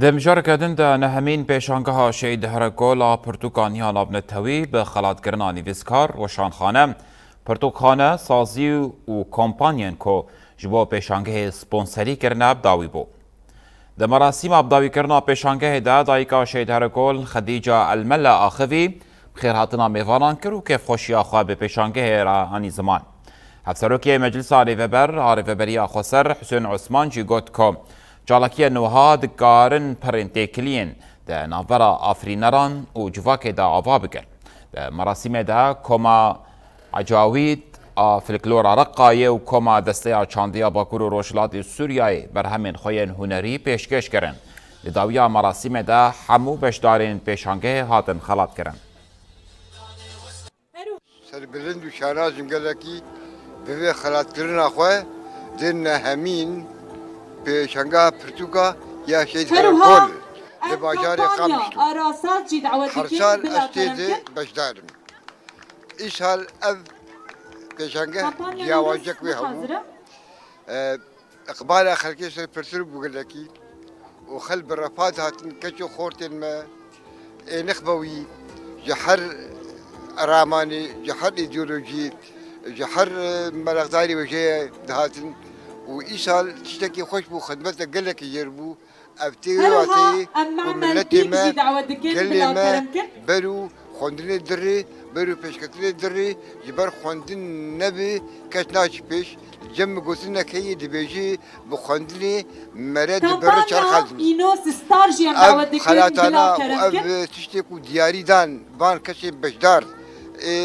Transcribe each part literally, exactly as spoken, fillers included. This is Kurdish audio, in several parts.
Di mijareke din de nehemîn pêşangeha Şehîd Herekol a pirtûkan ya navnetewî bi xelatkirina nivîskar, weşanxane, pirtûkxane, sazî û kompanyên ku ji bo pêşangehê sponserî kirine bi dawî bû. Di merasîma bidawîkirina pêşangehê de dayika Şehîd Herekol Xedîca Elmela axivî bi xêrhatina mêvanan kir û kêfxweşiya xwe bi pêşangehê re anî ziman. Hevserokê Meclisa Rêveber a Rêveberiya Xweser Husên Osman jî got ku çalakiyên wiha dikarin pirên têkiliyên di navbera afirîneran û civakê de ava bikin. Di merasîmê de koma Ecawîd a folklora Reqayê û koma Desteya Çandiya Bakur û Rojhilatê Sûriyeyê berhemên xwe yên hunerî pêşkêş kirin. Di dawiya merasîmê de hemû beşdarên pêşangehê hatin xelatkirin. Serbilind û şanazim gelekî bi vê xelatkirina xwe di nehemîn pêşangeha pirtûka ya Şehîd Her wiha Herkol li bajarê Qamişlo. Her sal ez tê de beşdar im. Îsal ev pêşangeh ciyawazek wê hebû. E, Îqbala xelkê ser pirtir bû gelekî û xelk bi refa dihatin, keç û xortên me ê nixbewî ji her ramanê, ji her îdeolojiyê, ji her, e, meraqdarî wêjeyê dihatin û îsal tiştekî xweş bû, xidmete gelekî jêr bû. Ev tê wê wateyê ku miletê me, gelê me berû xwendinê dirê, berû pêşketinê dirê, ji ber xwendin nebe kes naçî pêş. Cem min gotinek heye dibêje, bi xwendinê mere dibere çerxa din. Ev xelatana û ev tiştê ku diyarî dan van kesên beşdar ê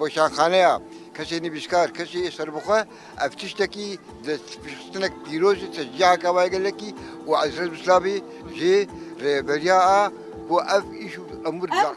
weşanxaneya, kesê nivîskar, kesê serbixwe, ev tiştekî destpêşxistineke pîroz e, teşcîheke wayê gelekî û ez rez û silavê ji rêveberiya a ku ev îş û emûr bidar.